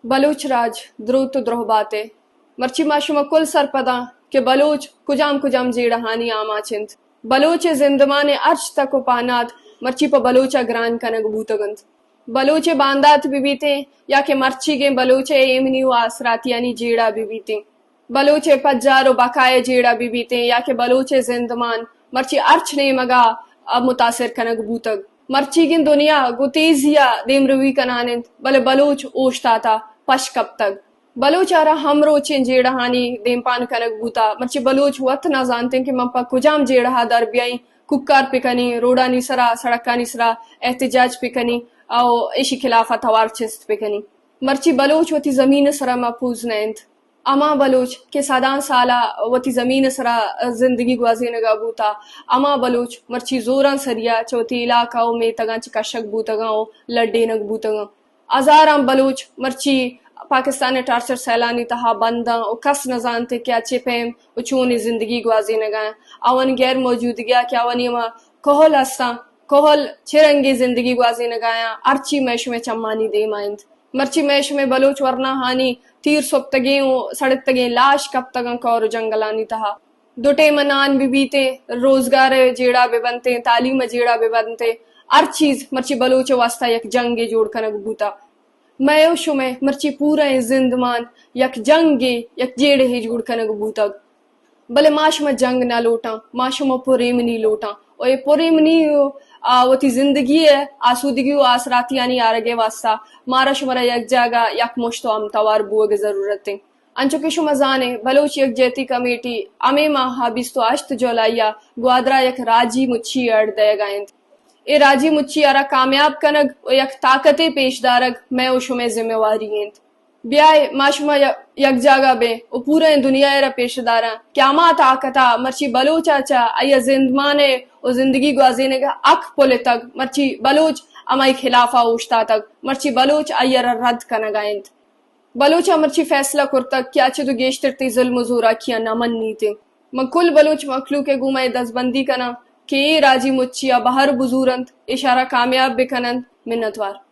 بلوچ راج دروت و درہبات ء۔ مرچی ما شما کل سرپداں کہ بلوچ کجام کجام جیڑہانی آماچ انت۔ بلوچ ء زندمان ء ہرچ تک و پہنات مرچی پہ بلوچ ء گران کنگ بوتگ انت۔ بلوچ ء باندات بہ بیتیں یا کہ مرچیگیں بلوچ ء ایمنی و آسراتیانی جیڑہ بہ بیتیں، بلوچ ء پجار و بقا ء جیڑہ بہ بیتیں یا کہ بلوچ ء زندمان مرچی ہرچ نیمگ ء متاثر کنگ بوتگ۔ مرچیگیں دنیا گوں تیزی ء دیمروی کنان انت، بلے بلوچ اوشتات ء پش کپتگ۔ بلوچ ء را ہمروچیں جیڑہانی دیمپان کنگ بوتہ۔ مرچی بلوچ وت نہ زانتیں کہ من پہ کجام جیڑہ ء در بیائیں، کوکار بکنیں، روڈانی سرا، سڑکانی سرا احتجاج بکنیں او ایشی خلاف ء توار چست بکنیں۔ مرچی بلوچ وتی زمین ء سرا محفوظ نہ انت۔ ہما بلوچ کہ سداں سال ء وتی زمین ء سرا زندگی گوازینگ ء بوتہ، ہما بلوچ مرچی زوراں سری ء چہ وتی علاقہ و میتگاں چہ کشگ بوتگاں و لڈینگ بوتگاں۔ ہزاراں بلوچ مرچی پاکستان ء ٹارچر سیلانی تہا بنداں و کس نہ زانت کہ آ چے پیم و چونیں زندگی گوازینگا انت۔ آوانی غیر موجودگیا کہ آوانی ہما کہل ہستاں، کہل چے رنگیں زندگی گوازینگا انت، ہرچی مئے شمئے چمانی دیما انت۔ مرچی مئے شمئے بلوچ ورناہانی تیر سپتگیں و سڑتگیں لاش کپتگاں کور و جنگلانی تہا۔ دو ٹیم ء نان بہ بیتیں، روزگار ء جیڑہ بہ بنتیں، تعلیم ء جیڑہ بہ بنتیں، ہر چیز مرچی بلوچ ء واستہ یک جنگے جوڑ کنگ بوتہ۔ مئے و شمئے مرچی پورئیں زندمان یک جنگے، یک جیڑہے جوڑ کنگ بوتگ۔ بلے ما شما جنگ نہ لوٹاں، ما شما پر ایمنی لوٹاں۔ و اے پر ایمنی و، آ، وتی زندگی ء آسودگی و آسراتیانی آرگ ء واستہ مارا شمارا یک جاگہ یک مشت و ہمتوار بوگ ء ضرورت انت۔ انچو کہ شما زانیں، بلوچ یکجہتی کمیٹی ہمے ماہ ء بیست و ہشت جولائی ء گوادر ء یک راجی مچی ء اڈ دئیگ ء انت۔ اے راجی مچی ء را کامیاب کنگ و یک طاقتے پیش دارگ مئے و شمئے ذمہ واری انت۔ بیائے ما شما ی-، یک جاگہ بیں و پورئیں دنیا ء را پیش داراں کہ ہما طاقت ء مرچی بلوچ ء چہ آئی ء زندمان ء و زندگی گوازینگ ء حق پلتگ، مرچی بلوچ ہمائی خلاف ء اوشتاتگ، مرچی بلوچ آئی ء را رد کنگ ء انت۔ بلوچ ء مرچی فیصلہ کرتگ کہ آ چد و گیشتر تئی ظلم و زوراکیاں نہ منیتیں۔ من کل بلوچ مخلوق ء گوما اے دزبندی کناں کہ اے راجی مچی ء بہر بزورنت، ایشارا کامیاب بکننت۔ منتوار۔